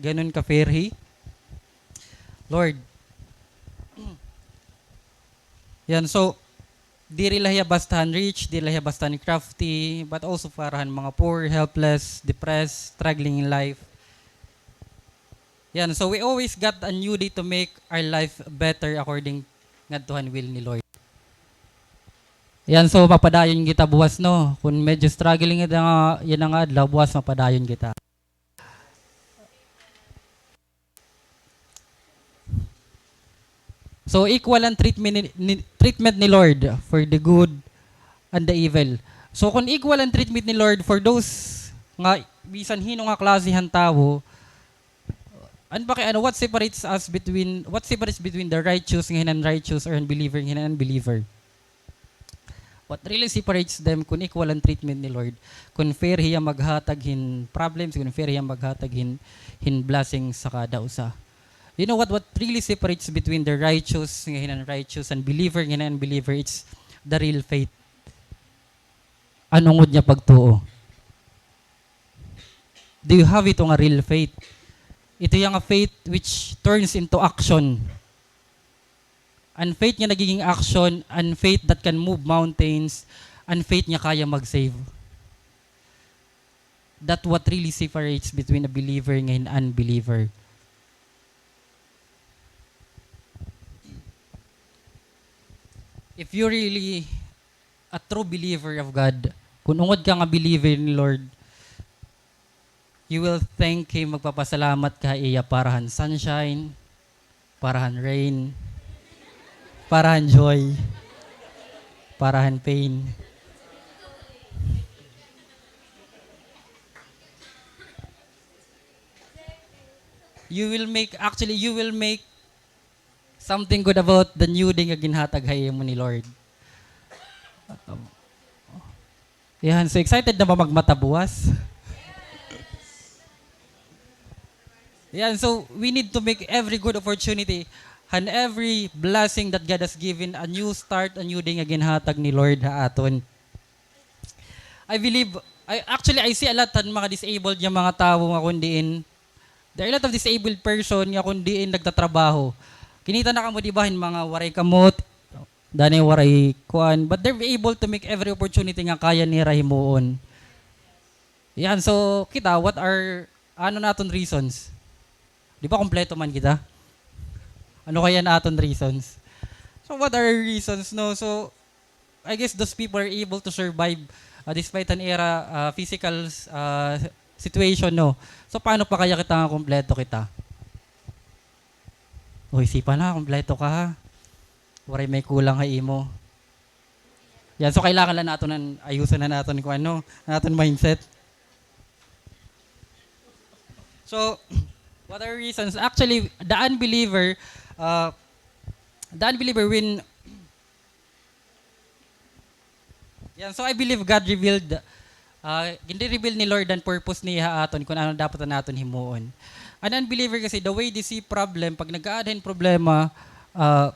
Ganun ka-fair hi Lord. Yan, so, diri la hiya basta han rich, diri la hiya basta han crafty, but also para han mga poor, helpless, depressed, struggling in life. Yan, so we always got a new day to make our life better according ngadto han will ni Lord. Yan, so mapadayon kita buwas, no? Kun medyo struggling kita nga, yana nga adlaw, buwas mapadayon kita. So, equal an treatment ni, ni, treatment ni Lord for the good and the evil. So, kun equal an treatment ni Lord for those nga bisan hin-o nga klase han tawo, an paki-, ano, what separates us between, what separates between the righteous ngan hin unrighteous or unbeliever ngan hin unbeliever? What really separates them kun equal an treatment ni Lord, kun fair hiya maghatag hin problems, kun fair hiya maghatag hin, hin blessings sa kada usa. You know what, what really separates between the righteous ngan hin unrighteous, an believer ngan hin unbeliever, it's the real faith. An ungod niya pagtuo. Do you have ito nga real faith? Ito hiya nga faith which turns into action. An faith nga nagiging action, an faith that can move mountains, an faith nga kaya mag-save. That what really separates between a believer ngan hin unbeliever. If you really a true believer of God, kun ungod ka nga believer ni Lord, you will thank Him, magpapasalamat ka ha iya para han sunshine, para han rain, para han joy, para han pain. You will make, actually, you will make something good about the new day nga ginhatag ha imo ni Lord. Yan, so excited na ba magmata buwas? Yan, so we need to make every good opportunity and every blessing that God has given, a new start, a new day nga ginhatag ni Lord ha aton. I believe, I, actually, I see a lot han mga disabled nga mga tawo nga kun diin, there are a lot of disabled person nga kun diin nagtatrabaho. Kinita na kamo, di ba, hin mga waray kamot, danay waray kuan, but they're able to make every opportunity nga kaya nira himuon. Yan, so, kita, what are, ano na aton reasons? Di ba, kompleto man kita? Ano kaya na aton reasons? So, what are our reasons, no? So, I guess those people are able to survive, ah, despite an ira, ah, physical, ah, situation, no? So, paano pa kaya kita nga kompleto kita? Uy, sipa na, kompleto ka, ha? Waray may kulang ha imo. Yan, so kailangan lang naton an ayuson an aton kuan, no, an aton mindset. So, what are reasons? Actually, the unbeliever, uh, the unbeliever when, yan, so I believe God revealed, uh, gin-reveal ni Lord an purpose niya ha aton kun ano dapat an aton himuon. An unbeliever kasi, the way they see problem, pag nag-aada hin problema, uh,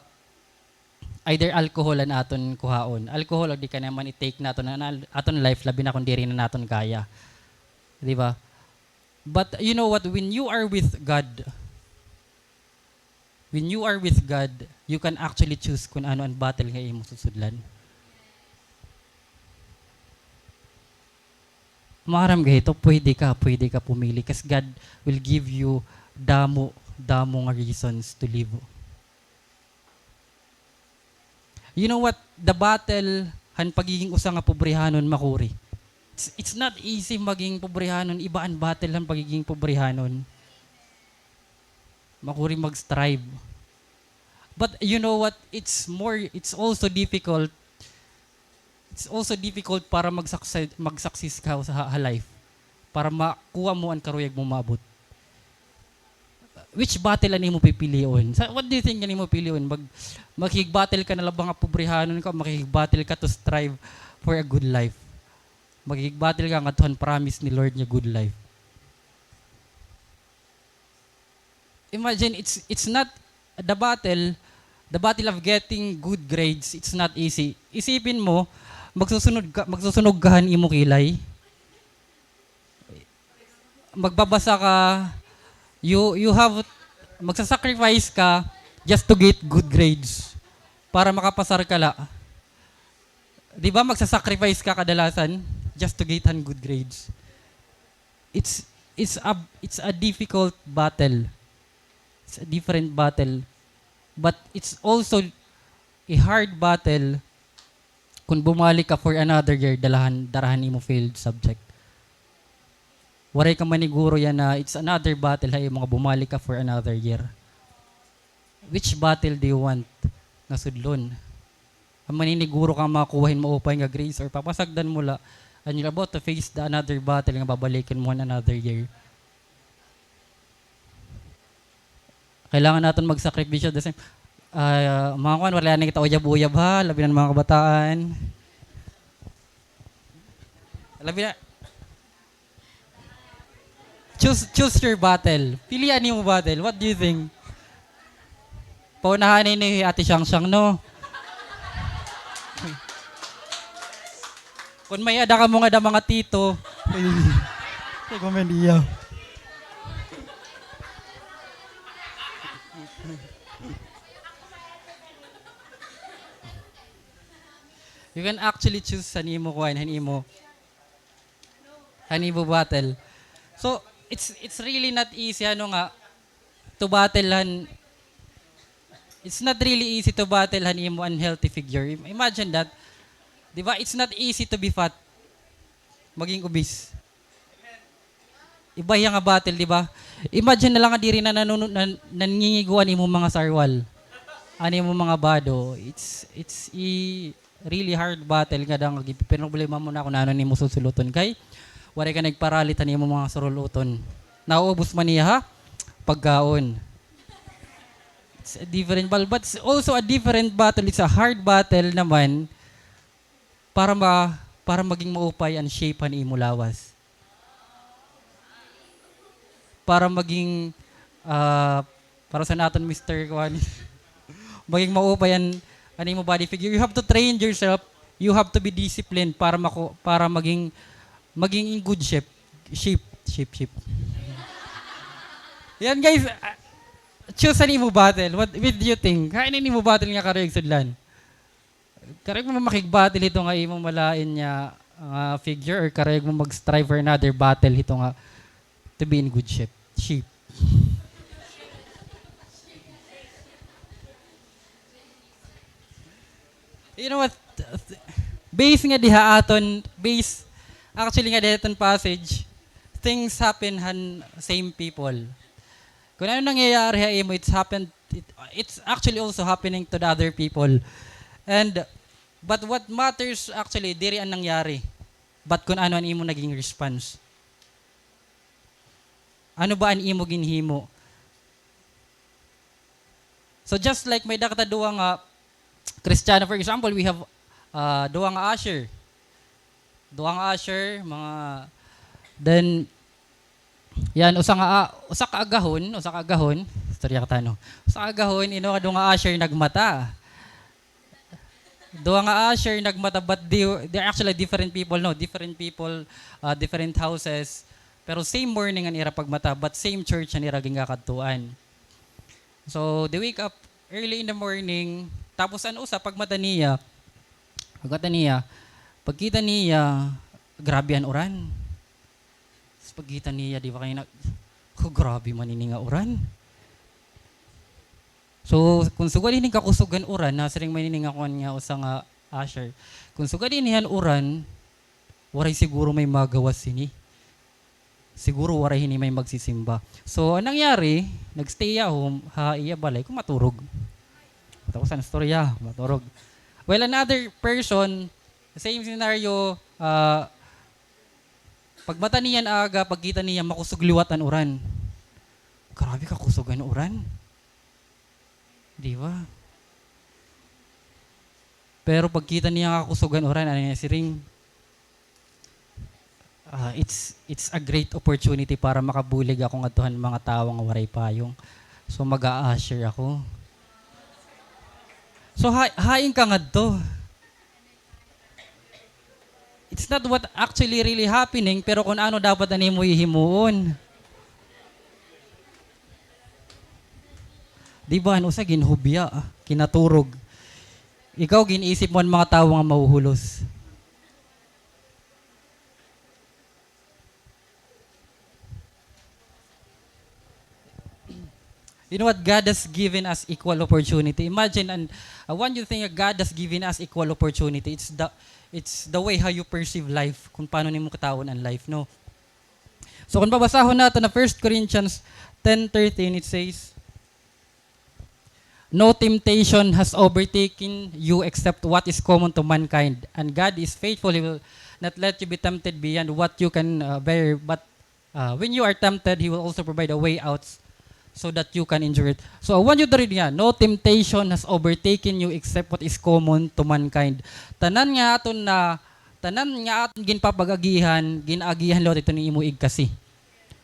either alcohol an aton kuhaon. Alcohol, di kay naman i-take naton an al-, aton life, labi na kun diri na naton kaya. Di ba? But you know what? When you are with God, when you are with God, you can actually choose kun ano an battle nga imo susudlan. Maaram ka hito, pwede ka, pwede ka pumili, 'cause God will give you damo, damo nga reasons to live. You know what? The battle han pagiging usa nga pobrehanon, makuri. It's, it's not easy maging pobrehanon. Iba an battle han pagiging pobrehanon. Makuri mag-strive. But you know what? It's more, it's also difficult. It's also difficult para mag-succe-, mag-success ka sa ha, ha life. Para makuha mo an karuyag mo maabot. Which battle an imo pipilion? Sa, what do you think an imo pilion? Mag-, makig-battle ka na la ba nga pobrehanon ka, makig-battle ka to strive for a good life? Makig-battle ka ngadto han promise ni Lord nga good life. Imagine, it's, it's not the battle, the battle of getting good grades, it's not easy. Isipin mo, magsusunog ka, magsusunog ka han imo kilay. Magbabasa ka, you, you have, magsa-sacrifice ka just to get good grades. Para makapasar ka la. Di ba, magsa-sacrifice ka kadalasan just to get han good grades. It's, it's a, it's a difficult battle. It's a different battle. But it's also a hard battle kun bumalik ka for another year, dala han, dara han imo failed subject. Waray ka maniguro yana, it's another battle ha imo nga bumalik ka for another year. Which battle do you want nga sudlon? An maniniguro ka makuha hin maupay nga grades or papasagdan mo la, and you're about to face the another battle nga babalikan mo in another year. Kailangan naton magsakripisyo the same. Ah, mga kuan, wala na kita uyab-uyab ha, labi na mga kabataan. Labi na. Choose, choose your battle. Pilian nimo battle. What do you think? Paunahan ni Ate Shangshang, no? Kon may-ada kamo ngada mga tito. Ay, ay, komediya. You can actually choose han imo kuan, han imo, han imo battle. So, it's, it's really not easy, ano nga, to battle han, it's not really easy to battle han imo unhealthy figure. Im-, imagine that. Di ba? It's not easy to be fat. Maging obese. Iba hiya nga battle, di ba? Imagine na la nga diri na nanunu-, nan-, nangingiguan imo mga sarwal. An imo mga bado. It's, it's a really hard battle nga danga gipinoproblema mo na kun ano nimo susuluton kay waray ka nagparalit han imo mga suruluton. Nauubos man niya ha pagkaon. It's a different battle, but it's also a different battle. It's a hard battle naman para ma-, para maging maupay an shape han imo lawas. Para maging, ah, para sa naton Mister Kuan, maging maupay an, an imo body figure. You have to train yourself. You have to be disciplined para maku-, para maging, maging in good shape. Shape, shape, shape. Yan, guys, ah, choose an imo battle. What, what do you think? Hain an imo battle nga karuyag sudlan? Karuyag mo makig-battle hito nga imo malain nga, nga figure, or karuyag mo mag-strive for another battle hito nga to be in good shape? Shape. You know what? Base nga diha aton, base, actually nga diha aton passage, things happen han same people. Kun ano nangyayari ha imo, it's happened, it, it's actually also happening to the other people. And But what matters actually, diri an nangyari, but kun ano an imo naging response. Ano ba an imo ginhimo? So just like may-ada kita duha nga Kristiyano, for example, we have, ah, duha nga usher. Duha nga usher, mga, then, yan, usa nga, ah, usa ka agahon, usa ka agahon, istorya kita, no? Usa ka agahon, ino nga duha nga usher nagmata. Duha nga usher nagmata, but they, they're actually different people, no? Different people, ah, different houses. Pero same morning an ira pagmata, but same church an ira gingakadtuan. So, they wake up early in the morning, tapos an usa, pagmata niya, pagmata niya, pagkita niya, grabe an uran. Tapos pagkita niya, di ba, kay na, "Oh, grabe man ini nga uran." So, kun sugad ini kakusog an uran, nasiring man ini nga kuan nga usa nga usher. Kun sugad ini an uran, waray siguro may magawas hini. Siguro waray hini may magsisimba. So, an nangyari, nag-stay ha home, ha iya balay, kun maturog. Tapos an istorya, maturog. Well, another person, same scenario, ah, pagmata niya an aga, pagkita niya, makusog liwat an uran. Grabe kakusog an uran. Di ba? Pero pagkita niya nga kakusog an uran, ano niya siring, "Ah, it's, it's a great opportunity para makabulig ako ngadto han mga tawo nga waray payong. So, mag-a-usher ako." So, ha-, hain ka ngadto? It's not what actually really happening, pero kun ano dapat an imo hihimuon. Di ba, an usa ginhubya, kinaturog. Ikaw, gin-isip mo an mga tawo nga mahuhulos. You know what? God has given us equal opportunity. Imagine, and, uh, when you think that God has given us equal opportunity, it's the, it's the way how you perceive life, kung paano nimo kataon an life, no? So, kung babasahon nato na First Corinthians ten thirteen, it says, "No temptation has overtaken you except what is common to mankind, and God is faithful, He will not let you be tempted beyond what you can, uh, bear, but, uh, when you are tempted, He will also provide a way out so that you can endure it." So, I want you to read nga, "No temptation has overtaken you except what is common to mankind." Tanan nga aton na, tanan nga aton ginpapag-agihan, gin-agihan liwat ito ni imo igkasi.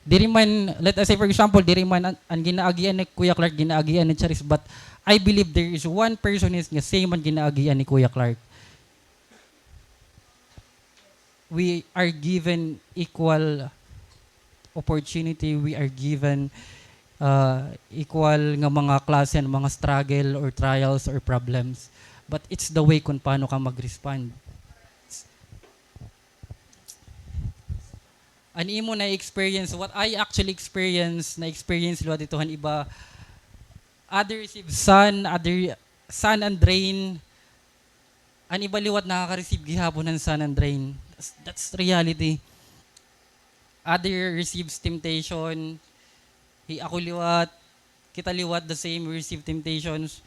Diri man, let us say for example, diri man an, an ginaagian ni Kuya Clark, ginaagian ni Charis, but I believe there is one person is nga same an ginaagian ni Kuya Clark. We are given equal opportunity, we are given, uh, equal nga mga klase, mga struggle or trials or problems. But it's the way kung paano ka mag-respond. An imo na-experience, what I actually experience, na-experience liwat ito han iba, other receive sun, other sun and rain, an iba liwat nakaka-receive gihapon han sun and rain. That's, that's reality. Other receives temptation, hi ako liwat, kita liwat the same, we receive temptations.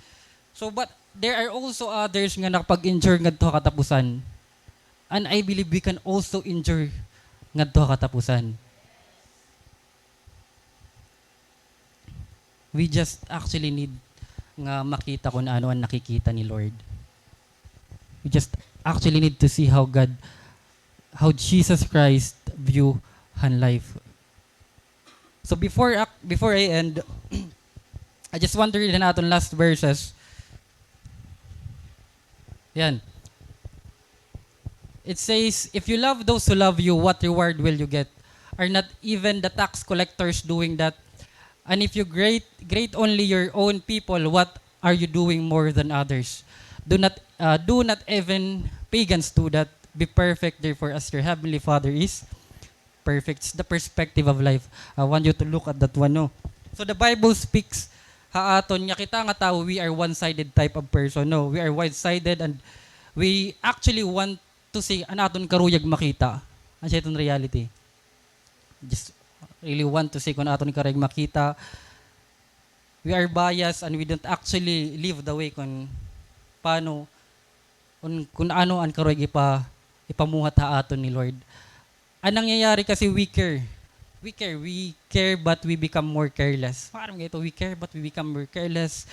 So, but there are also others nga nakapag-endure ngadto ha katapusan. And I believe we can also endure ngadto ha katapusan. We just actually need nga makita kun ano an nakikita ni Lord. We just actually need to see how God, how Jesus Christ view han life. So before ac-, before I end, I just want to read an aton last verses. Yan. It says, "If you love those who love you, what reward will you get? Are not even the tax collectors doing that? And if you greet, greet only your own people, what are you doing more than others? Do not, uh, do not even pagans do that? Be perfect, therefore, as your heavenly Father is perfect." It's the perspective of life. I want you to look at that one, no? So the Bible speaks ha aton nga kita nga tawo, we are one-sided type of person, no? We are one-sided and we actually want to see an aton karuyag makita. Asya iton reality. Just really want to see kun aton karuyag makita. We are biased and we don't actually live the way kun paano, kun, kun ano an karuyag ipa-, ipamuhat ha aton ni Lord. An nangyayari kasi, we care. We care, we care, but we become more careless. Parang ganito, we care, but we become more careless.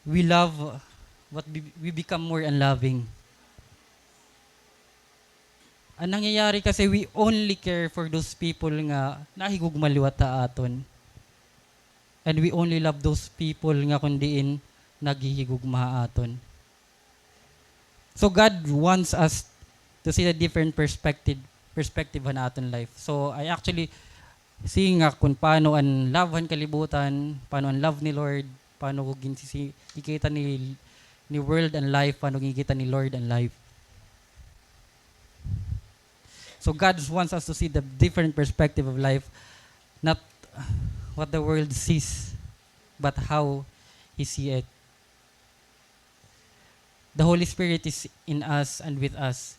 We love, but we, we become more unloving. An nangyayari kasi, we only care for those people nga nahigugma liwat ha aton. And we only love those people nga kun diin naghihigugma ha aton. So God wants us to see the different perspective, perspective han aton life. So I actually see nga kun paano an love han kalibutan, paano an love ni Lord, paano ko ginsisi-, gikita ni, ni world an life, paano ginkita ni Lord an life. So God wants us to see the different perspective of life, not what the world sees, but how He see it. The Holy Spirit is in us and with us.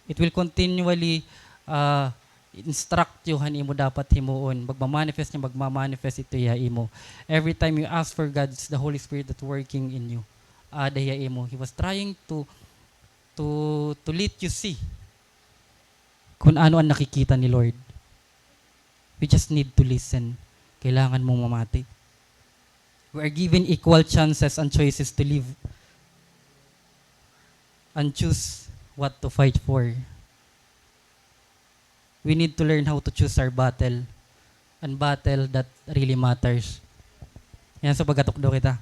It will continually, ah, instruct you han imo dapat himuon. Magmamanifest niya, magmamanifest ito ha imo. Every time you ask for God, it's the Holy Spirit that working in you. Aada hiya ha imo. He was trying to, to, to let you see kun ano an nakikita ni Lord. We just need to listen. Kailangan mong mamati. We are given equal chances and choices to live and choose what to fight for. We need to learn how to choose our battle and battle that really matters. Yan, so pagatukdo kita.